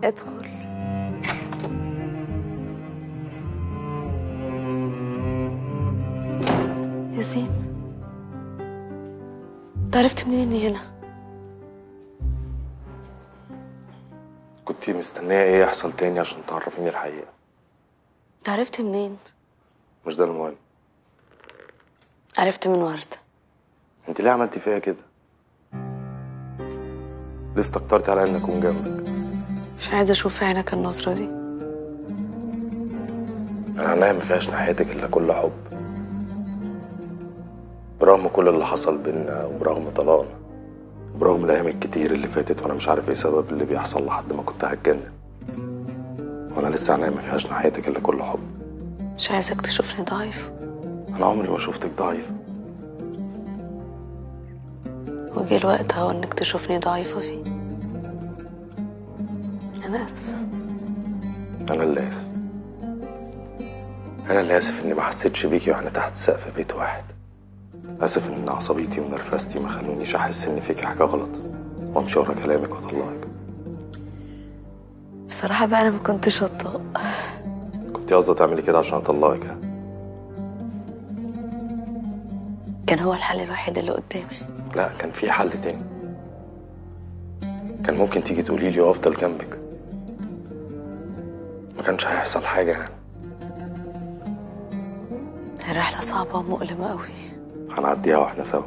ادخل. ياسين، انت عرفت منين اني هنا؟ كنت مستنيه ايه يحصل تاني عشان تعرفيني الحقيقة؟ انت عرفت منين؟ مش ده المهم. عرفت من وردة. انت ليه عملتي فيها كده؟ ليه استكترتي على ان اكون جنبك؟ مش عايزه اشوف في عينك النظرة دي. انا عينيا ما فيهاش ناحيتك الا كل حب، برغم كل اللي حصل بينا وبرغم طلاقنا وبرغم الايام الكتير اللي فاتت وانا مش عارف ايه سبب اللي بيحصل لحد ما كنت هتجنن، وانا لسه عينيا ما فيهاش ناحيتك الا كل حب. مش عايزك تشوفني ضعيف. انا عمري ما شفتك ضعيف. وجه الوقت اهو انك تشوفني ضعيفة فيه. انا اسفه. انا اللي اسف. انا اللي اسف اني ما حسيتش بيكي واحنا تحت سقف بيت واحد. اسف ان عصبيتي ونرفزتي ما خلونيش احس ان فيكي حاجة غلط وامشي ورا كلامك واطلقك. بصراحة بقى انا ما كنتش هطلق. كنت قصدك تعملي كده عشان اطلقك؟ ها؟ كان هو الحل الوحيد اللي قدامي. لا، كان في حل تاني. كان ممكن تيجي تقولي لي وافضل جنبك. ما كانش هيحصل حاجة يعني. الرحلة صعبة ومؤلمة قوي. هنعديها واحنا سوا.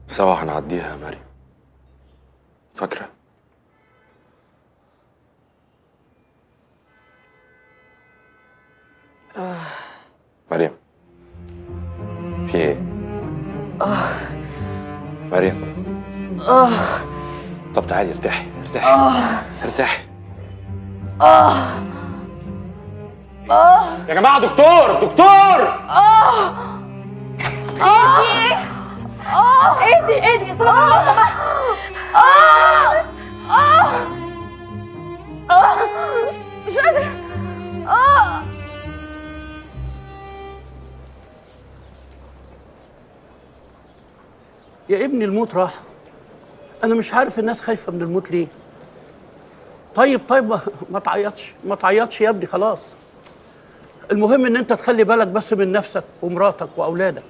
سوا هنعديها يا مريم. فاكرة؟ مريم، في ايه؟ مريم. طب تعالي ارتاحي ارتاحي. ارتاحي. يا جماعة دكتور دكتور. ايدي ايدي لو سمحت. مش قادرة. يا ابني الموت راح. أنا مش عارف الناس خايفة من الموت ليه. طيب ما تعيطش ما تعيطش يا ابني خلاص. المهم إن أنت تخلي بالك بس من نفسك ومراتك وأولادك.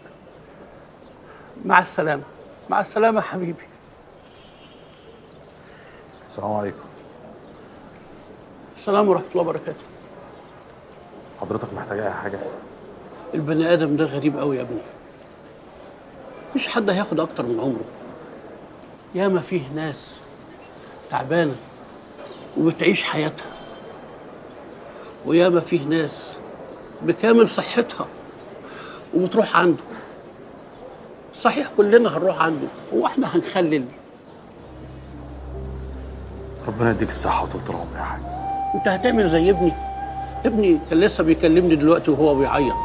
مع السلامة مع السلامة يا حبيبي. السلام عليكم. السلام ورحمة الله وبركاته. حضرتك محتاج أي حاجة؟ البني آدم ده غريب قوي يا ابني. مش حد هياخد أكتر من عمره. ياما فيه ناس تعبانة وبتعيش حياتها، وياما فيه ناس بكامل صحتها وبتروح عنده. صحيح كلنا هنروح عنده، هو احنا هنخلل؟ ربنا يديك الصحة وطول العمر يا حاج. انت هتعمل زي ابني. ابني كان لسه بيكلمني دلوقتي وهو بيعيط،